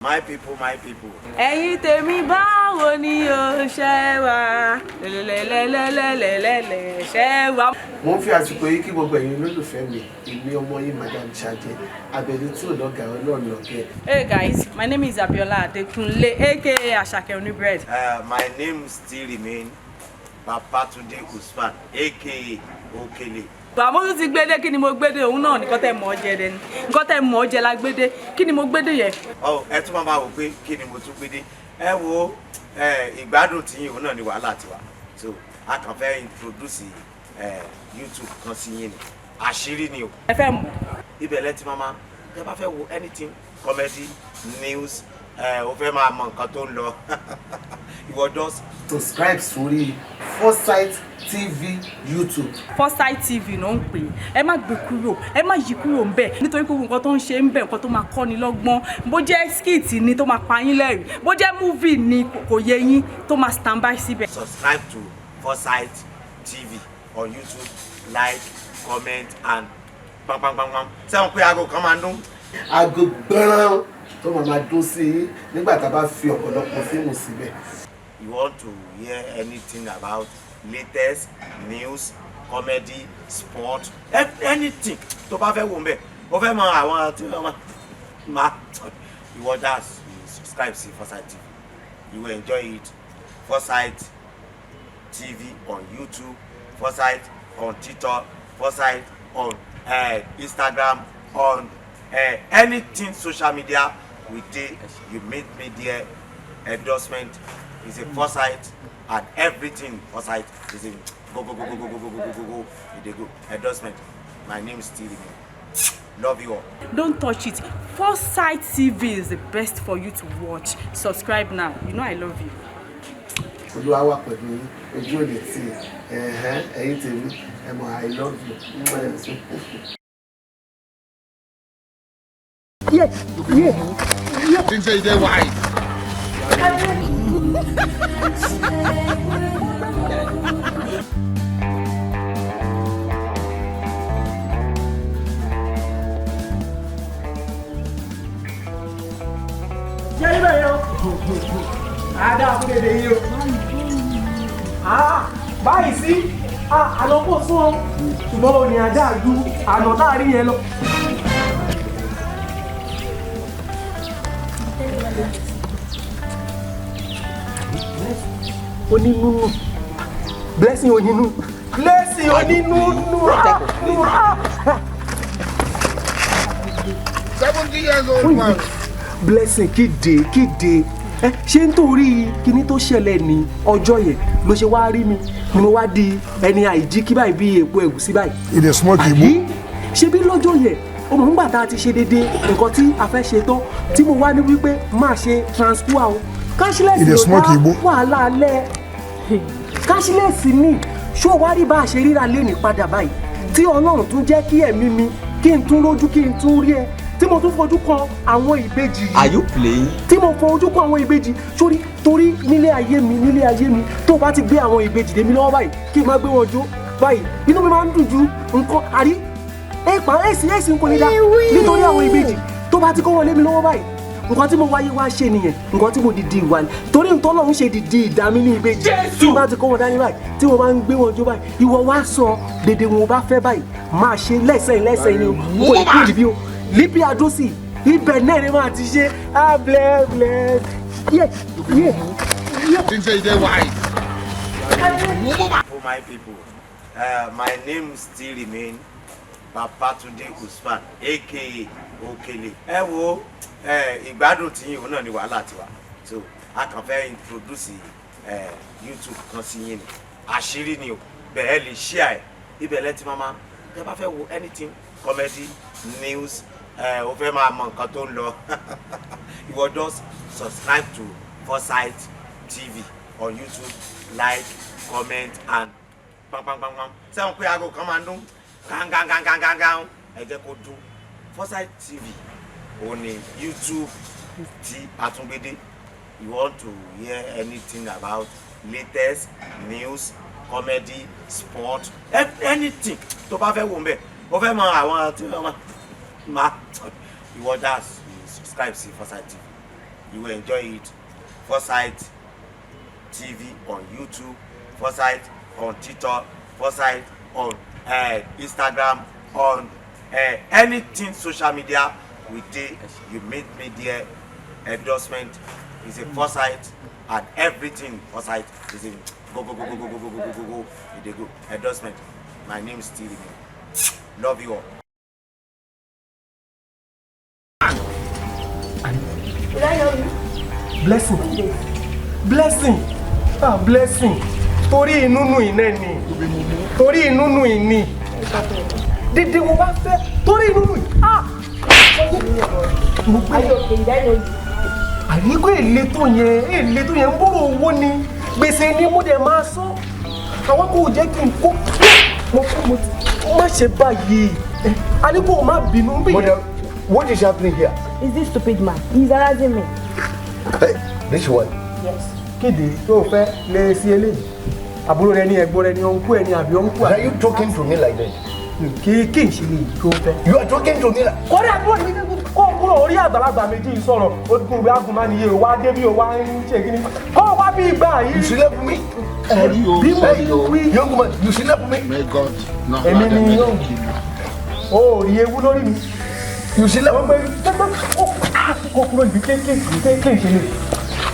My people, my people. Ẹ̀yin tèmi, báwo ni o ṣe wà lẹ́lẹ́lẹ́lẹ́lẹ́lẹ́lẹ́ ṣe wà? Mo ń fi àsìkò yìí kí gbogbo ẹ̀yin olólùfẹ́ mi. Èmi ọmọ yín, Madam Ṣadé Abẹni tí ò lọ́gàá, Ọlọ́run lọ́gẹ́. Hey guys, my name is Abiola Adekunle, aka Asake Onibread. My name still remain Babatunde Usman, aka Okele. Àmọ́ tún ti gbédé. Kí ni mo gbédé? Òun náà nǹkan tẹ́ mọ̀ ọ́ jẹ dẹni, nǹkan tẹ́ mọ̀ ọ́ jẹ la gbédé. Kí ni mo gbédé yẹn? Ọ ẹ tún máa wò pé kí ni mo tún gbé dé. Ẹ wo ẹ, ìgbádùn tí yín, òun náà ni wàhálà tiwa. So a kàn fẹ́ introduce YouTube kan sí yín ni, àṣírí ni o. Ẹ fẹ́ mọ̀. Ibẹ̀ lẹ ti máa, tẹ bá fẹ́ wo anything, comedy, news, ẹ o fẹ́ máa mọ nǹkan tó ń lọ, ìwọ just Subscribe sórí Foresight TV YouTube. Foresight TV ló ń pè é. Ẹ má gbé kúrò, ẹ má yí kúrò ń bẹ̀, nítorí pé nǹkan tó ń ṣe ń bẹ̀, nǹkan tó máa kọ́ni lọ́gbọ́n, bó jẹ́ skit ni tó máa pa yín lẹ́rìn, bó jẹ́ movie ni kò yé yín, tó máa stand by síbẹ̀. Subscribe to Foresight TV on YouTube, like, comment and pam pam pam pam. Sẹ́wọ̀n pé aago kan máa ń dún. Aago gbọ́nrán tó máa máa dún sí yín nígbà tá a bá fi ọ̀pọ̀lọpọ̀ fíìmù síbẹ̀. You want to hear anything about latest news, comedy, sport, anything tó bá fẹ́ wò ń bẹ̀, o fẹ́ mọ àwọn tí wọ́n máa, ìwọ just subscribe sí Foresight TV. You will enjoy it. Foresight TV on YouTube, Foresight on TikTok, Foresight on Instagram, on anything social media we dey. You meet me there. Endorsement is a Foresight and everything Foresight is a go go go go go go go go go go go, e dey go. Endorsement. My name is still remain. Love you all. Don't touch it. Foresight TV is the best for you to watch. Subscribe now. You know I love you. Olúwa wà pẹ̀lú yín, ojú ò lè tì í. Ẹ̀yin tèmi, ẹ mọ̀, I love you. Think say you dey wise. Jẹ́ ibẹ̀ yẹn o. Àdá fún dédé yìí o. Báyìí sí àná kò sún ọ, ṣùgbọ́n òní ajá ju àná tá a rí yẹn lọ. Onínúnú, Blessing onínú, Blessing onínúnú. 70 years old man. Blessing, kéde kéde ẹ, ṣé nítorí kinní tó ṣẹlẹ̀ ní ọjọ́ yẹn ló ṣe wá rí mi ni mo wá di ẹni àìjí kí báyìí bí èpo ẹ̀gúsí báyìí? He dey smoke igbo. Àbí ṣe bí lọ́jọ́ yẹn o mọ̀ nígbà tá a ti ṣe déédéé nǹkan tí a fẹ́ ṣe tán, tí mo wá ní wípé máa ṣe transfer o, cashless He dey ló smoke dá igbo. wàhálà alẹ́ cashless ni. Ṣó wá rí bá a ṣe ríra léni padà báyìí, tí Ọlọ́run tún jẹ́ kí ẹ̀mí mi kí n tún rójú, kí n tún rí ẹ, tí mo tún fojú kan àwọn ìbejì yìí? Are you playing? Tí mo fojú kan àwọn ìbejì sórí, torí nílé ayé mi, nílé ayé mi, tó bá ti gbé àwọn ìbejì dé mi lọ́wọ́ báyìí, kí n máa gbé wọn jó báyìí, inú mi máa ń dùn ju nǹkan àrí ẹ pa èsì èsì kò ní dá, nítorí àwọn ìbejì tó bá ti kó wọn lé mi lọ́wọ́ báyìí, nǹkan tí mo wáyé wá ṣe nìyẹn, nǹkan tí mo dìdí ìwà ni, torí nǹkan Ọlọ́run ṣe dìdí ìdá mi ní ìbejì. Tí mo bá ti kó wọn dání báyìí, tí mo máa ń gbé wọn jó báyìí, ìwọ wá sọ dédé wọn bá fẹ́ báyìí, máa ṣe lẹ́sẹ̀ lẹ́sẹ̀ ni o. Kò ní kúrò níbí o, líbi àdósì ibẹ̀ náà ni máa ti ṣe. Ah, bless, bless, yeah yeah. Think say you dey wise. For my people, my name still remain Babatunde Usman, aka Okele. Ẹ wo ẹ, ìgbádùn tí yín, òun náà ni wàhálà tiwa. So a kàn fẹ́ introduce YouTube kan sí yín ni, àṣírí ni o. Bẹ́ẹ̀ lè share ẹ̀. Ibẹ̀ lẹ ti máa, tẹ bá fẹ́ wo anything, comedy, news, ẹ o fẹ́ máa mọ nǹkan tó ń lọ, ìwọ just subscribe to Foresight TV on YouTube, like, comment and pam pam pam pam. Sẹ́wọ̀n pé aago kan máa ń dún gángangangangangan, ẹ jẹ́ kó dún. Foresight TV òun ni YouTube tí a tún gbé dé. You want to hear anything about latest news, comedy, sport, anything tó bá fẹ́ wò ń bẹ̀, o fẹ́ mọ àwọn tí wọ́n máa, ìwọ just subscribe sí Foresight TV. You will enjoy it. Foresight TV on YouTube, Foresight on TikTok, Foresight on Instagram, on anything social media we dey. You meet me there. Endorsement is a Foresight, and everything Foresight is in go go go go go go go go go go go. E dey go endorsement. My name is still remain. Love you all. Did I know you? Blessing, blessing, ah, blessing. Torí inúnú iná ni, torí inúnú ìní dídí wo bá fẹ́, torí inúnú yìí, ah, mo gbé. Are you okay? Did I know you? Àyíkó èlé tó yẹn, èlé tó yẹn ń bọ̀rọ̀ owó ni, gbèsè ni mo dẹ̀ máa sọ. Àwọn kò jẹ́ kí n kó mo kó mo má ṣe báyìí. A ní kó o má bínú bí. Madam, what is happening here? Is this stupid man? He's harassing me. Hey, this one. Yes. Kéde tó o fẹ́ lé sí eléyìí, àbúrò rẹ ní, ẹ̀gbọ́n rẹ ní, ọ̀nkú ẹ̀ ní, àbí ọ̀nkú. Are you talking to me like that? Kí n ṣe lè tó fẹ́. You are talking to me like. Kọ́rí àbúrò ní kó o kúrò orí àgbàlagbà méjì sọ̀rọ̀, ó dùn bí agùn máa níye wá dé bí o wá ń ṣe kí ni kó o wá bí ìgbà You yìí. slap me. Orí o, Bí mo orí ṣe o. wí. Young man, you slap me. May God not Èmi allow them ni to yóò kill you. O ò rí ewu lórí mi. You slap Wọ́n me. pé kó kúrò níbi kéékèèké ṣe lè.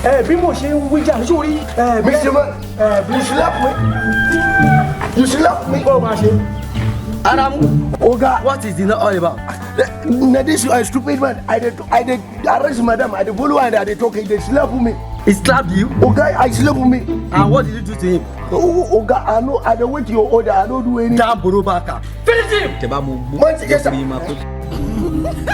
Ẹ bí mo ṣe ń wíjà sórí. Ẹ bí Mr. Man, ẹ bí you slap me. You slap me. kó o máa ṣe. Adamu, Oga, what is the all about? Now this you are stupid man. I dey arrest madam. I dey follow and I dey talk. He dey slap me. He slapped you, Oga, I slap me. and what did you do to him? Oh, Oga, I know. I dey wait your order. I don't do anything. Damn Borobaka. Finish him! Tẹ́ bá mo gbó. Man, yes, sir. Jẹ́ kí n máa tó.